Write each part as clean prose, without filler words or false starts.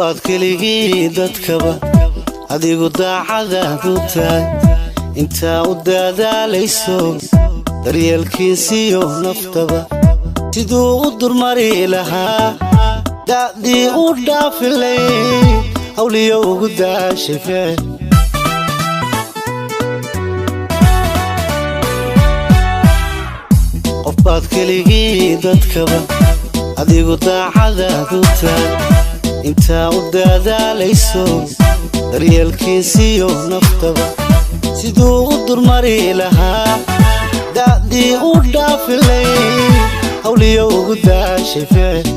Qofbaad keligii dadkaba adigu daacadaad u tahay, intaa u dadaalayso daryeelkiisiyo naftaba siduu u durmari lahaa, da'dii u dhaafilay hawliyo ugu daashay ficil. Qofbaad keligii dadkaba adigu daacadaad u tahay, intaa u dadaalayso daryeelkiisiyo naftaba siduu u durmari lahaa, da'dii u dhaafilay hawliyo ugu daashay ficil.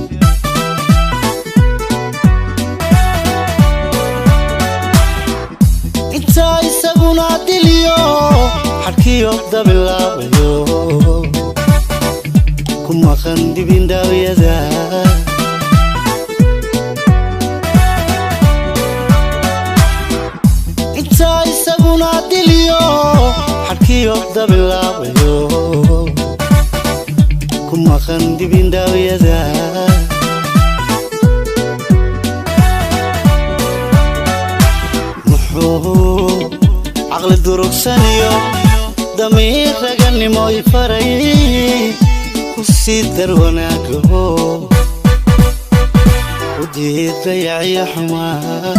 Intaa isaguna diliyo xadhkiyo dabilaabayo ku maqan dibindaawyada. Intaa isaguna diliyo xadhkiyo dabilaabayo ku maqan dibindaawyada. Muxuu caqli durugsaniyo damiir raganimo i faray, ku sii dar wanaagaho u diid dayacyo xumaa.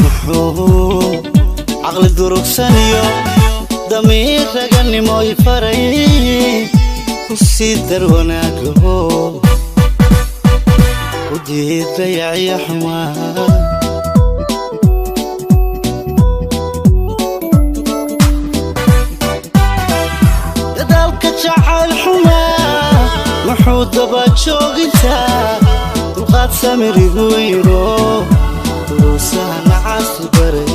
Muxuu caqli durugsaniyo damiir raganimo i faray, ku sii dar wanaagaho u diid dayacyo xumaa. Dadaalka jacayl xumaa muxuu daba joogintaa, dulqaad samirigu yidho duruusaha nacasu baray.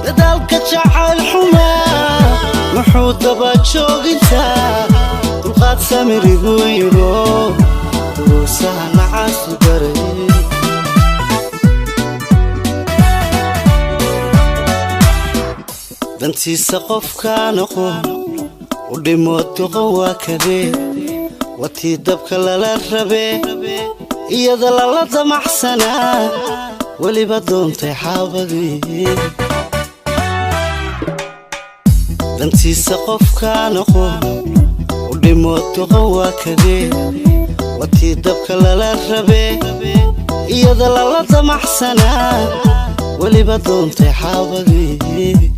Dadaalka jacayl xumaa muxuu daba joogintaa, dulqaad samirigu yidho duruusaha nacasu baray. Dantiisa qofka noqo u dhimo doqon waa kadee, watii dabka lala rabee iyada lala damaxsanaa, weliba doontay xaabadii. Dantiisa qofka noqo u dhimo doqon waa kadee, watii dabka lala rabee iyada lala damaxsanaa, weliba doontay xaabadii.